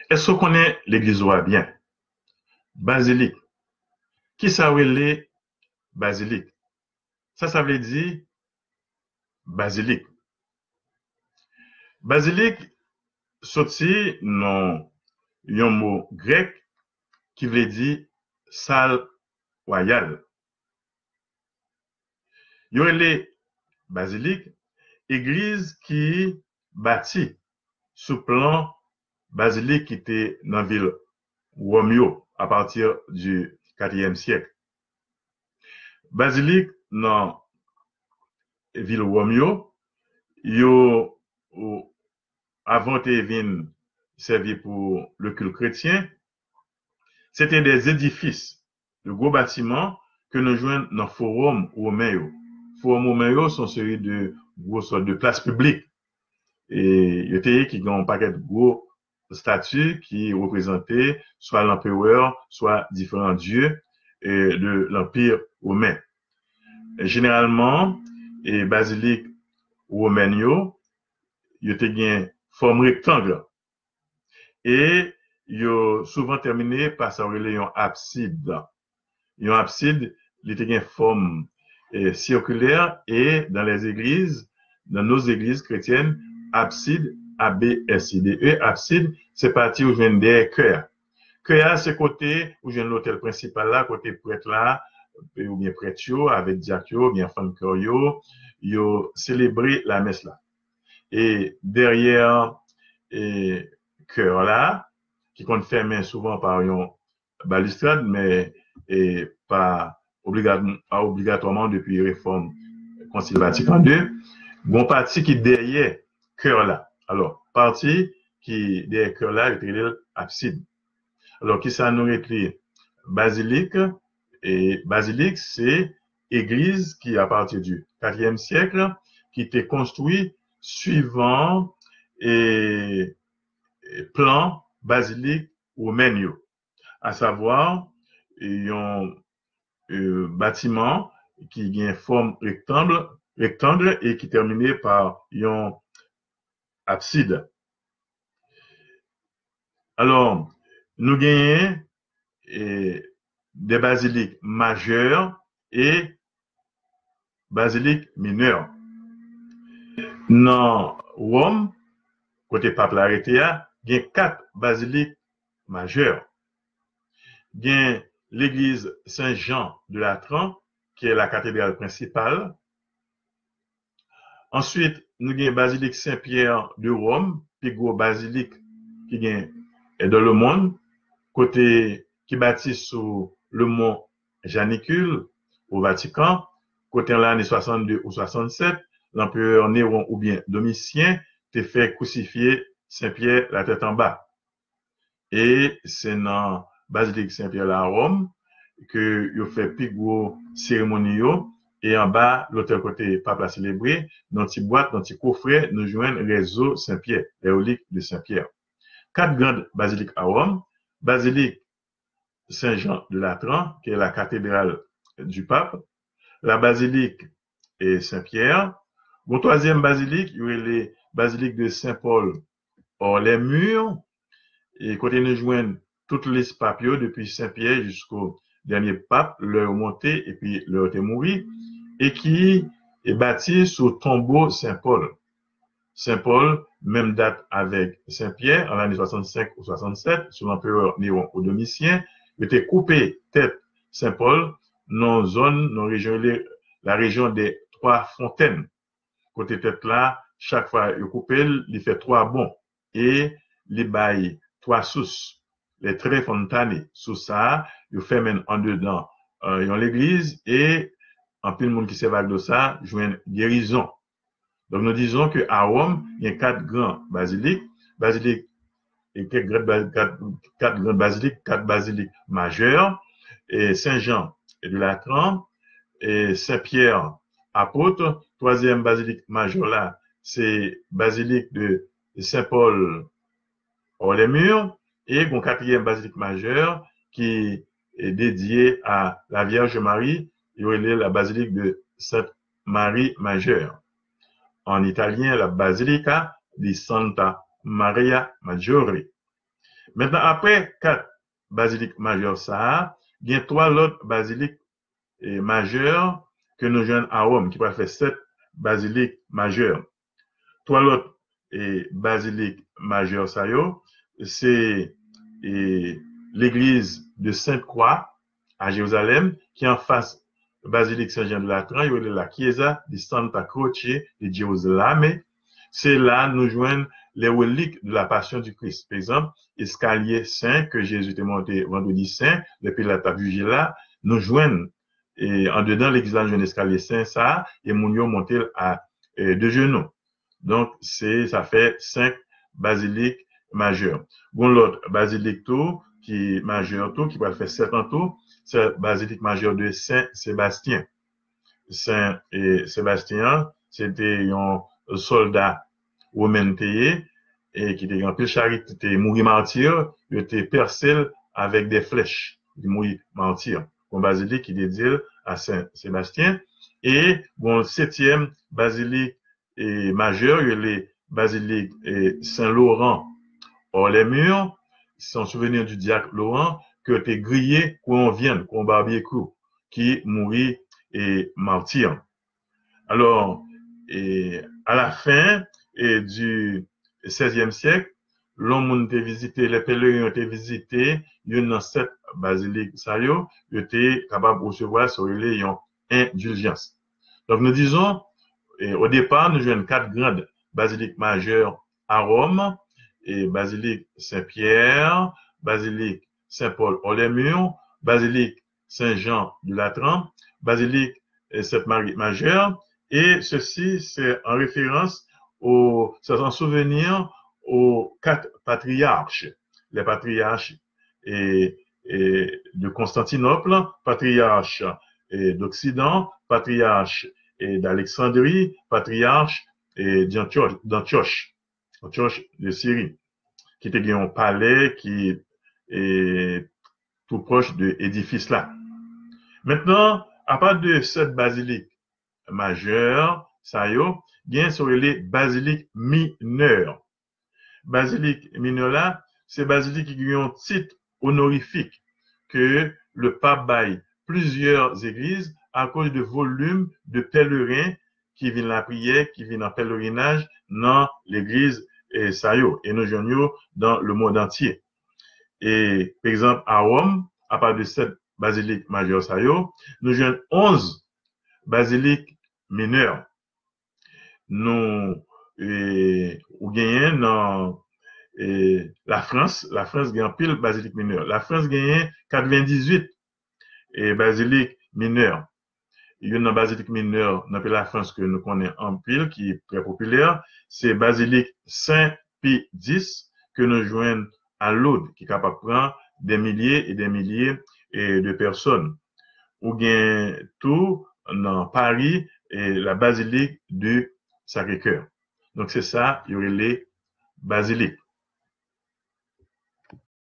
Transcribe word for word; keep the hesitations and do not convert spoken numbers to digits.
Èske w konnen legliz ou a byen? Bazilik. Kisa w rele bazilik? Sa sa vle di bazilik? Bazilik soti nan yon mo grèk ki vle di sal wayal. Yo rele bazilik egliz ki bati sou plan bazilik ki te nan vil Wòm yo apati di katriyèm syèk. Bazilik nan vil Wòm yo, yo, avan te vin sèvi pou le culte chrétien, se te de zedifis, de gwo batiman ke nou jwenn nan fowòm women yo. Fowòm women yo se yon seri de gwo sòt de plas piblik. E yo te ye ki gen yon pakèt gwo stati ki reprezante swa lanperè, swa diferan dye e, de lanpi women. Jeneralman, e, bazilik womèn yo, yo te gen fòm rektang. E yo souvan tèmine pa sa yo rele yon absid. Yon absid, li te gen fòm e, sikilè e dans les églises, dans nos églises chrétiennes, absid, A B S I D E, absid, se pati ou jwenn dèyè kè a. Kè a, se kote ou jwenn lotèl prensipal la, kote prèt la, e, oubyen prèt yo, avèk dyak yo, oubyen fann kè yo, yo selebre lamès la. E dèyè e, kè la, ki konn fèmen souvan pa yon balistrad, men e, pa obliga-, pa obligatwaman depi refòm Konsil Vatikan de, gon pati ki dèyè kè la. Alò, pati ki dèyè kè la, yo te rele l absid. Alò, kisa nou rele bazilik? E bazilik, se egliz ki, apati di katriyèm syèk, ki te konstwi swivan e, e plan bazilik womèn yo, asavwa yon e, batiman ki gen fòm rektang, rektang e ki tèmine pa yon absid. Alò, nou genyen e, de bazilik majè e bazilik minè. Nan Wòm, kote pap la rete a, gen kat bazilik majè. Gen legliz Sen Jan de Latran, ki la katedral prensipal. Answit, nou gen bazilik Sen Pyè de Wòm, pi gwo bazilik ki gen dan le mond, kote ki bati sou le mont Janikil, o Vatikan, kote an lane swasannde ou swasannsèt, lanperè Newon oubyen Domisyen te fè krisifye Sen Pyè latèt anba. E se nan bazilik Sen Pyè la a Wòm ke yo fè pi gwo seremoni yo, e anba lotèl kote pap la selebre, nan ti bwat, nan ti kofrè, nou jwenn rezo Sen Pyè, les reliques de Saint Pierre. Kat grand bazilik a Wòm, bazilik Sen Jan de Latran, ki la katedral di pap, la bazilik e, Sen Pyè. Gon twazyèm bazilik, yo rele bazilik de Sen Pòl hors les murs, e kote nou jwenn tout lis pap yo, depi Sen Pyè jisko dènye pap, lè yo monte epi lè yo te mouri, e ki e bati sou tonbo Sen Pòl. Sen Pòl, menm dat avèk Sen Pyè, an lane swasannsenk ou swasanntsèt, sou lanperè Newon ou Domisyen, yo te koupe tèt Sen Pòl nan yon zòn, nan yon rejyon rele la région des Trois Fontaines. Kote tèt la, chak fwa yo koupe l, li fè twa bon. E li bay twa sous, les Tres Fontaines. Sous sa a, yo fèmen l andedan e, yon legliz e anpil moun ki sèvi ak dlo sa a jwenn gerizon. Donk, nou dizon ke a Wòm, gen kat gran bazilik, bazilik, e kat gran ba-, kat, kat gran bazilik, kat bazilik majè, e Sen Jan de Latran, e Sen Pyè Apot, twazyèm bazilik majè la, se bazilik de Sen Pòl hors les murs, e gon katriyèm bazilik majè ki e, dedye a la Vierge Marie, yo rele la bazilik de Sainte Marie Majeure. An italyen, la Basilica di Santa Maria Maggiore. Mentnan, apre kat bazilik majè sa a, gen twa lòt bazilik e, majè ke nou jwenn a Wòm, ki pral fè sèt bazilik majè. Twa lòt e, bazilik majè sa yo, se e, legliz de Sent Kwa a Jerizalèm, ki anfas bazilik Sen Jan de Latran, yo rele la Chiesa di Santa Croce di Gerusalemme. Se la nou jwenn les reliques de la Passion du Christ. Pa egzanp, eskalye sen ke Jezi te monte Vandredi Sen, lè Pilat t ap jije la, nou jwenn e, andedan legliz la, nou jwenn eskalye sen sa a, e moun yo monte l a e, de jenou. Donk, se sa fè senk bazilik majè. Gon lòt bazilik tou, ki majè tou, ki pral fè sèt an tou, se bazilik majè de Sen Sebastyen. Sen e, Sebastyen an, se te yon sòlda women te ye, e ki te gen anpil charite, te mouri mati, yo te pèse l avèk de flèch. Li mouri mati. Gon bazilik ki dedye l a Sen Sebastyen. E gon setyèm bazilik e, majè, yo rele bazilik e, Sen Loran Hors les Murs. Se yon souvenir du diacre Laurent ke yo te griye kou yon vyann, kou yon barbecue, ki mouri e, mati. Alò, e, a la fen e, du sèzyèm syèk, lè moun te vizite, lè peleren yo te vizite youn nan sèt bazilik sa yo, yo te kapab resevwa sa yo rele yon endiljans. Donk, nou dizon, e, o depa, nou jwenn kat grand bazilik majè a Wòm, e, bazilik Sen Pyè, bazilik Sen Pòl Hors les Murs, bazilik Sen Jan de Latran, bazilik e, Sent Mari Majè, et ceci c'est en référence au, c'est en souvenir aux quatre patriarches, les patriarches et, et de Constantinople, patriarche et d'Occident, patriarche et d'Alexandrie, patriarche et d'Antioche, d'Antioche, Antioche de Syrie, ki te gen yon palè ki e, tou pwòch de edifis la. Mentnan, apa de sèt bazilik majè sa yo, gen sa yo rele bazilik minè. Bazilik minè la, se bazilik ki gen yon tit onorifik ke le pap bay plizyè zegliz akoz de volim de pèleren ki vin lapriyè, ki vin an pèlerinaj nan legliz e, sa yo. E nou jwenn yo dans le monde entier. E, pa egzanp, a Wòm, apa de sèt bazilik majè sa yo, nou jwenn onz bazilik minè. Nou, e, ou genyen nan e, Lafrans, Lafrans gen anpil bazilik minè. Lafrans genyen katrevendizuit e, bazilik minè. Youn nan bazilik minè nan peyi Lafrans ke nou konnen anpil, ki trè popilè, se bazilik Sen Pi dis ke nou jwenn a Loud, ki kapab pran de milye e de milye e, de pèsòn. Ou gen tou nan Pari e, la Basilique du Sacré-Cœur. Donk, se sa yo rele bazilik.